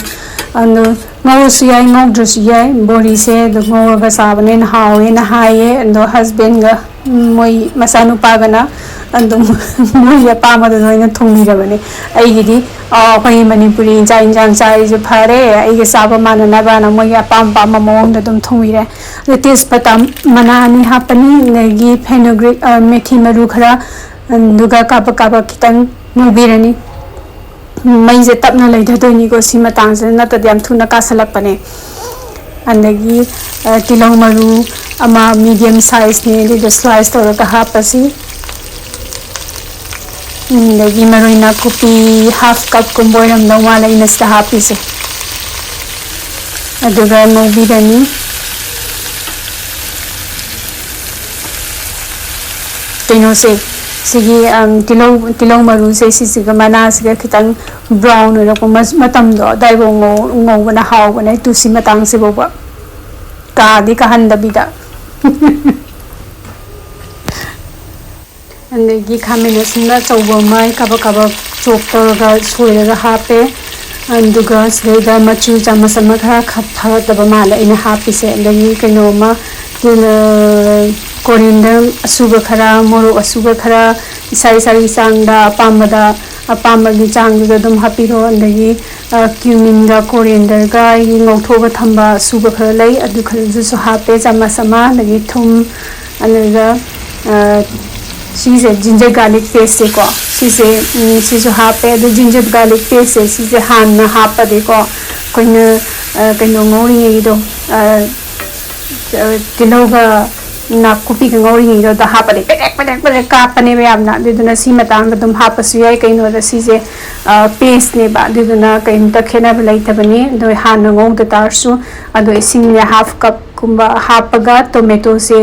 ꯑꯗꯣ ꯉꯧꯔꯁꯨ ꯌꯥꯏ, ꯉꯧꯗ꯭ꯔꯁꯨ ꯌꯥꯏ, ꯕꯣꯔꯤꯁꯦ ꯑꯗꯨꯝ ꯉꯧꯔꯒ ꯆꯥꯕꯅ ꯍꯦꯟꯅ ꯍꯥꯎꯋꯦꯅ ꯍꯥꯏꯌꯦ꯫ ꯑꯗꯣ husbandꯒ, ꯎꯝ, ꯃꯣꯏ ꯃꯆꯥꯅꯨꯄꯥꯒꯅ ꯑꯗꯨꯝ ꯃꯣꯏꯒꯤ ꯑꯄꯥꯝꯕꯗꯣ ꯂꯣꯏꯅ ꯊꯣꯡꯕꯤꯔꯕꯅꯦ꯫ ꯑꯩꯒꯤꯗꯤ, ꯑ, ꯑꯩꯈꯣꯏꯒꯤ ꯃꯅꯤꯄꯨꯔꯤ ꯆꯥꯛ ꯏꯟꯁꯥꯡ ꯆꯥꯔꯤꯁꯦ ꯐꯔꯦ, ꯑꯩꯒ ꯆꯥꯕ ꯃꯥꯟꯅꯅꯕꯅ ꯃꯣꯏꯒꯤ ꯑꯄꯥꯝ ꯑꯄꯥꯝꯕ ꯃꯑꯣꯡꯗ ꯑꯗꯨꯝ ꯊꯣꯡꯕꯤꯔꯦ꯫ ꯑꯗ ꯇꯦꯖꯄꯇꯥ ꯃꯅꯥ ꯑꯅꯤ ꯍꯥꯞꯄꯅꯤ, ꯑꯗꯒꯤ fenugreek, ꯑ, ꯃꯦꯊꯤ ꯃꯔꯨ ꯈꯔ, ꯑꯗꯨꯒ ꯀꯥꯕꯛ ꯀꯥꯕꯛ ꯈꯤꯇꯪ ꯉꯧꯕꯤꯔꯅꯤ꯫ ꯃꯩꯁꯦ ꯇꯞꯅ ꯂꯩꯊꯗꯣꯏꯅꯤꯀꯣ ꯁꯤ ꯃꯇꯥꯡꯁꯤꯗ, ꯅꯠꯇ꯭ꯔꯗꯤ ꯌꯥꯝ ꯊꯨꯅ ꯀꯥꯁꯜꯂꯛꯄꯅꯦ꯫ ꯑꯗꯒꯤ, ꯑ, ꯇꯤꯜꯍꯧ ꯃꯔꯨ ꯑꯃ medium sizeꯅꯦ, ꯑꯗꯨꯗꯣ slice ꯇꯧꯔꯒ ꯍꯥꯞꯄꯁꯤ꯫ ꯑꯗꯒꯤ ꯃꯔꯣꯏ ꯅꯥꯀꯨꯞꯄꯤ half cupꯀꯨꯝꯕ ꯑꯣꯏꯔꯝꯗꯧ ꯃꯥꯜꯂꯦ ꯑꯩꯅ ꯁꯤꯗ ꯍꯥꯞꯄꯤꯁꯦ꯫ ꯑꯗꯨꯒ ꯉꯧꯕꯤꯔꯅꯤ꯫ ꯀꯩꯅꯣꯁꯦ, ꯁꯤꯒꯤ, ꯑꯝ, ꯇꯤꯜꯍꯧ, ꯇꯤꯜꯍꯧ ꯃꯔꯨꯁꯦ ꯁꯤꯁꯤꯒ ꯃꯅꯥꯁꯤꯒ ꯈꯤꯇꯪ brown ꯑꯣꯏꯔꯛꯄ ꯃꯁ-, ꯃꯇꯝꯗꯣ ꯑꯗꯥꯏꯐꯥꯎ ꯉꯧ-, ꯉꯧꯕꯅ ꯍꯥꯎꯕꯅꯦ꯫ ꯇꯨ ꯁꯤ ꯃꯇꯥꯡꯁꯤꯐꯥꯎꯕ ꯀꯥꯗꯤ ꯀꯥꯍꯟꯗꯕꯤꯗ꯫ ꯑꯗꯒꯤ ꯈꯥꯃꯦꯟ ꯑꯁꯤꯟꯕ ꯑꯆꯧꯕ ꯑꯃ ꯑꯩ ꯀꯥꯕꯛ ꯀꯥꯕꯛ chop ꯇꯧꯔꯒ ꯁꯣꯏꯔꯒ ꯍꯥꯞꯄꯦ꯫ ꯑꯗꯨꯒ ꯁꯤꯗꯩꯗ ꯃꯆꯨ ꯆꯥꯃꯁ ꯑꯃ ꯈꯔ ꯈ-, ꯐꯒꯠꯇꯕ ꯃꯥꯜꯂꯦ ꯑꯩꯅ ꯍꯥꯞꯄꯤꯁꯦ꯫ ꯑꯗꯒꯤ ꯀꯩꯅꯣ ꯑꯃ, ꯇꯤꯜ-, coriander ꯑꯁꯨꯕ ꯈꯔ, ꯃꯣꯔꯣꯛ ꯑꯁꯨꯕ ꯈꯔ, ꯏꯁꯥ ꯏꯁꯥꯒꯤ ꯆꯥꯡꯗ ꯑꯄꯥꯝꯕꯗ, ꯑꯄꯥꯝꯕꯒꯤ ꯆꯥꯡꯗꯨꯗ ꯑꯗꯨꯝ ꯍꯥꯞꯄꯤꯔꯣ꯫ ꯑꯗꯒꯤ ꯀ꯭ꯌꯨꯃꯤꯟꯒ ꯀꯣꯔꯤꯌꯦꯟꯗꯔꯒ ꯑꯩꯒꯤ ꯉꯧꯊꯣꯛꯑꯒ ꯊꯝꯕ ꯑꯁꯨꯕ ꯈꯔ ꯂꯩ, ꯑꯗꯨ ꯈꯔꯁꯨ ꯍꯥꯞꯄꯦ, ꯆꯥꯃꯁ ꯑꯃ, ꯑꯗꯒꯤ ꯊꯨꯝ, ꯑꯗꯨꯒ ꯁꯤꯁꯦ ꯖꯤꯟꯖꯔ ꯒꯥꯔꯂꯤꯛ ꯄꯦꯁꯁꯦꯀꯣ, ꯁꯤꯁꯦ ꯁꯤꯁꯨ ꯍꯥꯞꯄꯦ꯫ ꯑꯗꯨ ꯖꯤꯟꯖꯔ ꯒꯥꯔꯂꯤꯛ ꯄꯦꯁꯁꯦ, ꯁꯤꯁꯦ ꯍꯥꯟꯅ ꯍꯥꯞꯄꯗꯤꯀꯣ, ꯑꯩꯈꯣꯏꯅ ꯀꯩꯅꯣ ꯉꯧꯔꯤꯉꯩꯗꯣ, ꯇꯤꯜꯍꯧꯒ ꯅꯥꯀꯨꯞꯄꯤꯒ ꯉꯧꯔꯤꯉꯩꯗꯨꯗ ꯍꯥꯞꯄꯗꯤ ꯄꯦꯗꯦꯛ ꯄꯦꯗꯦꯛ ꯄꯦꯗꯦꯛ ꯀꯥꯞꯄꯅꯦꯕ ꯌꯥꯝꯅ꯫ ꯑꯗꯨꯗꯨꯅ ꯁꯤ ꯃꯇꯥꯡꯗ ꯑꯗꯨꯝ ꯍꯥꯞꯄꯁꯨ ꯌꯥꯏ꯫ ꯀꯩꯅꯣꯗ ꯁꯤꯁꯦ ꯄꯦꯁꯅꯦꯕ, ꯑꯗꯨꯗꯨꯅ ꯀꯩꯝꯇ ꯈꯦꯠꯅꯕ ꯂꯩꯇꯕꯅꯤ꯫ ꯑꯗꯣ ꯍꯥꯟꯅ ꯉꯧꯗ ꯇꯥꯔꯁꯨ, ꯑꯗꯣ ꯏꯁꯤꯡꯅꯦ ꯍꯥꯐ ꯀꯞꯀꯨꯝꯕ ꯍꯥꯞꯄꯒ ꯇꯣꯃꯦꯇꯣꯁꯦ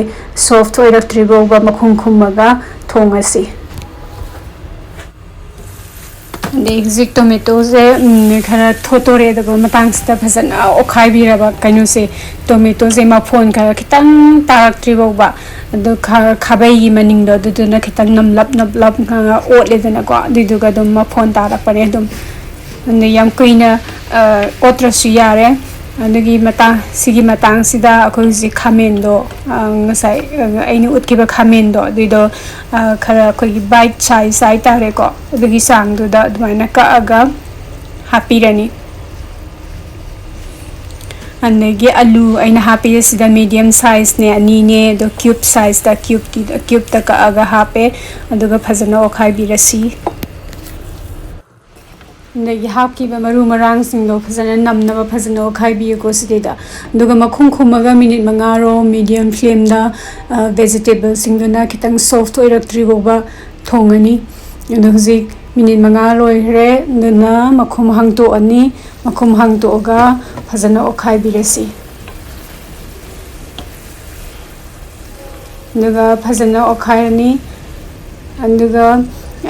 ꯁꯣꯐ ꯑꯣꯏꯔꯛꯇ꯭ꯔꯤ ꯐꯥꯎꯕ ꯃꯈꯨꯝ ꯈꯨꯝꯃꯒ ꯊꯣꯡꯉꯁꯤ꯫ ꯑꯗꯩ ꯍꯧꯖꯤꯛ ꯇꯣꯃꯦꯇꯣꯁꯦ ꯈꯔ ꯊꯣꯠꯇꯣꯔꯦ, ꯑꯗꯨꯒ ꯃꯇꯥꯡꯁꯤꯗ ꯐꯖꯅ ꯑꯣꯠꯈꯥꯏꯕꯤꯔꯕ ꯀꯩꯅꯣꯁꯦ, ꯇꯣꯃꯦꯇꯣꯁꯦ ꯃꯐꯣꯟ ꯈꯔ ꯈꯤꯇꯪ ꯇꯥꯔꯛꯇ꯭ꯔꯤ ꯐꯥꯎꯕ, ꯑꯗꯨ ꯈꯥꯕꯩꯒꯤ ꯃꯅꯤꯡꯗꯣ ꯑꯗꯨꯗꯨꯅ ꯈꯤꯇꯪ ꯅꯝꯂꯞ ꯅꯝꯂꯞ ꯑꯣꯠꯂꯦꯗꯅꯀꯣ, ꯑꯗꯨꯏꯗꯨꯒ ꯑꯗꯨꯝ ꯃꯐꯣꯟ ꯇꯥꯔꯛꯄꯅꯦ ꯑꯗꯨꯝ꯫ ꯑꯗ ꯌꯥꯝ ꯀꯨꯏꯅ ꯑꯣꯠꯇ꯭ꯔꯁꯨ ꯌꯥꯔꯦ꯫ ꯑꯗꯨꯒꯤ ꯃꯇꯥꯡ ꯁꯤꯒꯤ ꯃꯇꯥꯡꯁꯤꯗ ꯑꯩꯈꯣꯏ ꯍꯧꯖꯤꯛ ꯈꯥꯃꯦꯟꯗꯣ, ꯉꯁꯥꯏ ꯑꯩꯅ ꯎꯠꯈꯤꯕ ꯈꯥꯃꯦꯟꯗꯣ, ꯑꯗꯨꯏꯗꯣ ꯈꯔ ꯑꯩꯈꯣꯏꯒꯤ ꯕꯥꯏꯠ ꯁꯥꯏꯖ ꯍꯥꯏꯇꯥꯔꯦꯀꯣ, ꯑꯗꯨꯒꯤ ꯆꯥꯡꯗꯨꯗ ꯑꯗꯨꯃꯥꯏꯅ ꯀꯛꯑꯒ ꯍꯥꯞꯄꯤꯔꯅꯤ꯫ ꯑꯗꯒꯤ ꯑꯂꯨ ꯑꯩꯅ ꯍꯥꯞꯄꯤꯁꯤꯗ ꯃꯤꯗꯤꯌꯝ ꯁꯥꯏꯖꯅꯦ, ꯑꯅꯤꯅꯦ, ꯑꯗꯣ ꯀ꯭ꯌꯨꯕ ꯁꯥꯏꯖꯇ, ꯀ꯭ꯌꯨꯕꯀꯤ ꯀ꯭ꯌꯨꯕꯇ ꯀꯛꯑꯒ ꯍꯥꯞꯄꯦ꯫ ꯑꯗꯨꯒ ꯐꯖꯅ ꯑꯣꯠꯈꯥꯏꯕꯤꯔꯁꯤ꯫ ꯑꯗꯒꯤ ꯍꯥꯞꯈꯤꯕ ꯃꯔꯨ ꯃꯔꯥꯡꯁꯤꯡꯗꯣ ꯐꯖꯅ ꯅꯝꯅꯕ ꯐꯖꯅ ꯑꯣꯠꯈꯥꯏꯕꯤꯌꯨꯀꯣ ꯁꯤꯗꯩꯗ꯫ ꯑꯗꯨꯒ ꯃꯈꯨꯝ ꯈꯨꯝꯃꯒ ꯃꯤꯅꯤꯠ ꯃꯉꯥꯔꯣ ꯃꯤꯗꯤꯌꯝ ꯐ꯭ꯂꯦꯝꯗ ꯚꯦꯖꯤꯇꯦꯕꯜꯁꯤꯡꯗꯨꯅ ꯈꯤꯇꯪ ꯁꯣꯐ ꯑꯣꯏꯔꯛꯇ꯭ꯔꯤ ꯐꯥꯎꯕ ꯊꯣꯡꯉꯅꯤ꯫ ꯑꯗꯣ ꯍꯧꯖꯤꯛ ꯃꯤꯅꯤꯠ ꯃꯉꯥ ꯂꯣꯏꯈ꯭ꯔꯦ꯫ ꯑꯗꯨꯅ ꯃꯈꯨꯝ ꯍꯥꯡꯇꯣꯛꯑꯅꯤ꯫ ꯃꯈꯨꯝ ꯍꯥꯡꯇꯣꯛꯑꯒ ꯐꯖꯅ ꯑꯣꯠꯈꯥꯏꯕꯤꯔꯁꯤ꯫ ꯑꯗꯨꯒ ꯐꯖꯅ ꯑꯣꯠꯈꯥꯏꯔꯅꯤ꯫ ꯑꯗꯨꯒ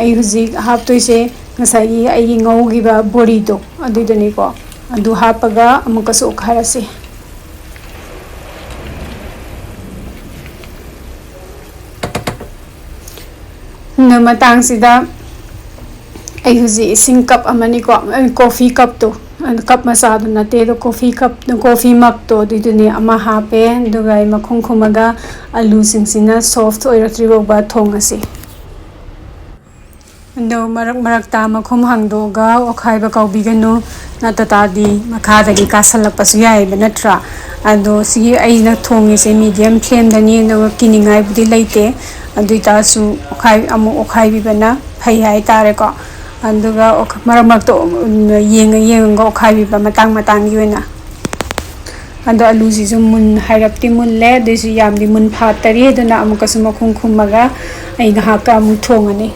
ꯑꯩ ꯍꯧꯖꯤꯛ ꯍꯥꯞꯇꯣꯏꯁꯦ ꯉꯁꯥꯏꯒꯤ ꯑꯩꯒꯤ ꯉꯧꯈꯤꯕ ꯕꯣꯔꯤꯗꯣ ꯑꯗꯨꯏꯗꯨꯅꯤꯀꯣ꯫ ꯑꯗꯨ ꯍꯥꯞꯄꯒ ꯑꯃꯨꯛꯀꯁꯨ ꯑꯣꯠꯈꯥꯏꯔꯁꯤ꯫ ꯑꯗꯨ ꯃꯇꯥꯡꯁꯤꯗ ꯑꯩ ꯍꯧꯖꯤꯛ ꯏꯁꯤꯡ ꯀꯞ ꯑꯃꯅꯤꯀꯣ, ꯀꯣꯐꯤ ꯀꯞꯇꯣ, ꯑꯗꯨ ꯀꯞ ꯃꯆꯥꯗꯨ ꯅꯠꯇꯦ, ꯑꯗꯣ ꯀꯣꯐꯤ ꯀꯞ, ꯀꯣꯐꯤ ꯃꯛꯇꯣ ꯑꯗꯨꯏꯗꯨꯅꯦ ꯑꯃ ꯍꯥꯞꯄꯦ꯫ ꯑꯗꯨꯒ ꯑꯩ ꯃꯈꯨꯝ ꯈꯨꯝꯃꯒ ꯑꯂꯨꯁꯤꯡꯁꯤꯅ ꯁꯣꯐ ꯑꯣꯏꯔꯛꯇ꯭ꯔꯤ ꯐꯥꯎꯕ ꯊꯣꯡꯉꯁꯤ꯫ ꯑꯗꯣ ꯃꯔꯛ ꯃꯔꯛꯇ ꯃꯈꯨꯝ ꯍꯥꯡꯗꯣꯛꯑꯒ ꯑꯣꯠꯈꯥꯏꯕ ꯀꯥꯎꯕꯤꯒꯅꯨ꯫ ꯅꯠꯇ ꯇꯥꯔꯗꯤ ꯃꯈꯥꯗꯒꯤ ꯀꯥꯁꯜꯂꯛꯄꯁꯨ ꯌꯥꯏꯑꯕ, ꯅꯠꯇ꯭ꯔꯥ? ꯑꯗꯣ ꯁꯤꯒꯤ ꯑꯩꯅ ꯊꯣꯡꯉꯤꯁꯦ medium flameꯗꯅꯤ, ꯑꯗꯨꯒ ꯀꯤꯅꯤꯡꯉꯥꯏꯕꯨꯗꯤ ꯂꯩꯇꯦ꯫ ꯑꯗꯨ ꯑꯣꯏꯇꯥꯔꯁꯨ ꯑꯣꯠꯈꯥꯏ ꯑꯃꯨꯛ ꯑꯣꯠꯈꯥꯏꯕꯤꯕꯅ ꯐꯩ ꯍꯥꯏꯇꯥꯔꯦꯀꯣ꯫ ꯑꯗꯨꯒ ꯑꯣꯠꯈ- ꯃꯔꯛ ꯃꯔꯛꯇ ꯌꯦꯡꯉ ꯌꯦꯡꯉꯒ ꯑꯣꯠꯈꯥꯏꯕꯤꯕ ꯃꯇꯥꯡ ꯃꯇꯥꯡꯒꯤ ꯑꯣꯏꯅ꯫ ꯑꯗꯣ ꯑꯂꯨꯁꯤꯁꯨ ꯃꯨꯟ ꯍꯥꯏꯔꯞꯇꯤ ꯃꯨꯜꯂꯦ, ꯑꯗꯨꯏꯁꯨ ꯌꯥꯝꯗꯤ ꯃꯨꯟ ꯐꯥꯠꯇꯔꯤ꯫ ꯑꯗꯨꯅ ꯑꯃꯨꯛꯀꯁꯨ ꯃꯈꯨꯝ ꯈꯨꯝꯃꯒ ꯑꯩ ꯉꯥꯏꯍꯥꯛꯀ ꯑꯃꯨꯛ ꯊꯣꯡꯉꯅꯤ꯫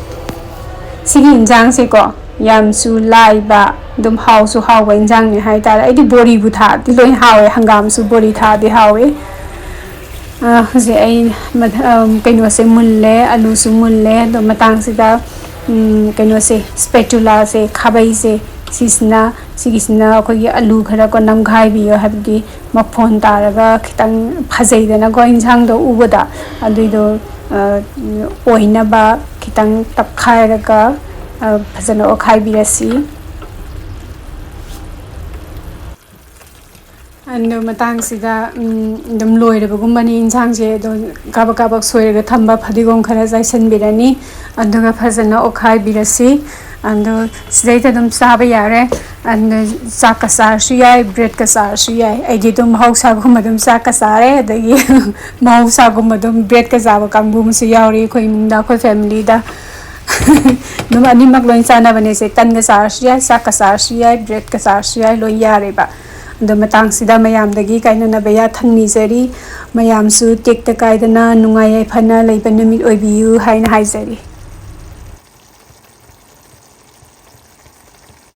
ꯁꯤꯒꯤ ꯏꯟꯁꯥꯡꯁꯦꯀꯣ, ꯌꯥꯝꯁꯨ ꯂꯥꯏꯕ, ꯑꯗꯨꯝ ꯍꯥꯎꯁꯨ ꯍꯥꯎꯕ ꯏꯟꯁꯥꯡꯅꯤ ꯍꯥꯏꯇꯥꯔꯦ꯫ ꯑꯩꯗꯤ ꯕꯣꯔꯤꯕꯨ ꯊꯥꯛꯑꯗꯤ ꯂꯣꯏ ꯍꯥꯎꯋꯦ, ꯍꯪꯒꯥꯝꯁꯨ ꯕꯣꯔꯤ ꯊꯥꯛꯑꯗꯤ ꯍꯥꯎꯋꯦ꯫ ꯑ, ꯍꯧꯖꯤꯛ ꯑꯩ ꯃꯊ-, ꯑꯝ, ꯀꯩꯅꯣꯁꯦ ꯃꯨꯜꯂꯦ, ꯑꯂꯨꯁꯨ ꯃꯨꯜꯂꯦ꯫ ꯑꯗꯣ ꯃꯇꯥꯡꯁꯤꯗ, ꯎꯝ, ꯀꯩꯅꯣꯁꯦ, spatulaꯁꯦ, ꯈꯥꯕꯩꯁꯦ, ꯁꯤꯁꯤꯅ, ꯁꯤꯒꯤꯁꯤꯅ ꯑꯩꯈꯣꯏꯒꯤ ꯑꯂꯨ ꯈꯔ ꯀꯣ ꯅꯝꯈꯥꯏꯕꯤꯌꯣ, ꯍꯥꯏꯕꯗꯤ ꯃꯐꯣꯟ ꯇꯥꯔꯒ ꯈꯤꯇꯪ ꯐꯖꯩꯗꯅꯀꯣ ꯏꯟꯁꯥꯡꯗꯣ ꯎꯕꯗ꯫ ꯑꯗꯨꯏꯗꯣ, ꯑ, ꯑꯣꯏꯅꯕ ꯈꯤꯇꯪ ꯇꯛꯈꯥꯏꯔꯒ, ꯑ, ꯐꯖꯅ ꯑꯣꯠꯈꯥꯏꯕꯤꯔꯁꯤ꯫ ꯑꯗꯣ ꯃꯇꯥꯡꯁꯤꯗ, ꯎꯝ, ꯑꯗꯨꯝ ꯂꯣꯏꯔꯕꯒꯨꯝꯕꯅꯤ ꯏꯟꯁꯥꯡꯁꯦ꯫ ꯑꯗꯣ ꯀꯥꯕꯛ ꯀꯥꯕꯛ ꯁꯣꯏꯔꯒ ꯊꯝꯕ ꯐꯗꯤꯒꯣꯝ ꯈꯔ ꯆꯥꯏꯁꯤꯟꯕꯤꯔꯅꯤ꯫ ꯑꯗꯨꯒ ꯐꯖꯅ ꯑꯣꯠꯈꯥꯏꯕꯤꯔꯁꯤ꯫ ꯑꯗꯣ ꯁꯤꯗꯩꯗ ꯑꯗꯨꯝ ꯆꯥꯕ ꯌꯥꯔꯦ꯫ ꯑꯗꯣ ꯆꯥꯛꯀ ꯆꯥꯔꯁꯨ ꯌꯥꯏ, breadꯀ ꯆꯥꯔꯁꯨ ꯌꯥꯏ꯫ ꯑꯩꯗꯤ ꯑꯗꯨꯝ ꯃꯍꯧꯁꯥꯒꯨꯝꯕ ꯑꯗꯨꯝ ꯆꯥꯛꯀ ꯆꯥꯔꯦ, ꯑꯗꯒꯤ ꯃꯍꯧꯁꯥꯒꯨꯝꯕ ꯑꯗꯨꯝ breadꯀ ꯆꯥꯕ ꯀꯥꯡꯕꯨ ꯑꯃꯁꯨ ꯌꯥꯎꯔꯤ ꯑꯩꯈꯣꯏ ꯏꯃꯨꯡꯗ, ꯑꯩꯈꯣꯏ familyꯗ꯫ ꯑꯗꯨꯝ ꯑꯅꯤꯃꯛ ꯂꯣꯏ ꯆꯥꯅꯕꯅꯦ ꯁꯦ, ꯇꯟꯒ ꯆꯥꯔꯁꯨ ꯌꯥꯏ, ꯆꯥꯛꯀ ꯆꯥꯔꯁꯨ ꯌꯥꯏ, breadꯀ ꯆꯥꯔꯁꯨ ꯌꯥꯏ, ꯂꯣꯏ ꯌꯥꯔꯦꯕ꯫ ꯑꯗꯣ ꯃꯇꯥꯡꯁꯤꯗ ꯃꯌꯥꯝꯗꯒꯤ ꯀꯥꯏꯅꯅꯕ ꯌꯥꯊꯪ ꯅꯤꯖꯔꯤ꯫ ꯃꯌꯥꯝꯁꯨ ꯇꯦꯛꯇ ꯀꯥꯏꯗꯅ ꯅꯨꯡꯉꯥꯏ ꯌꯥꯏꯐꯅ ꯂꯩꯕ ꯅꯨꯃꯤꯠ ꯑꯣꯏꯕꯤꯌꯨ ꯍꯥꯏꯅ ꯍꯥꯏꯖꯔꯤ꯫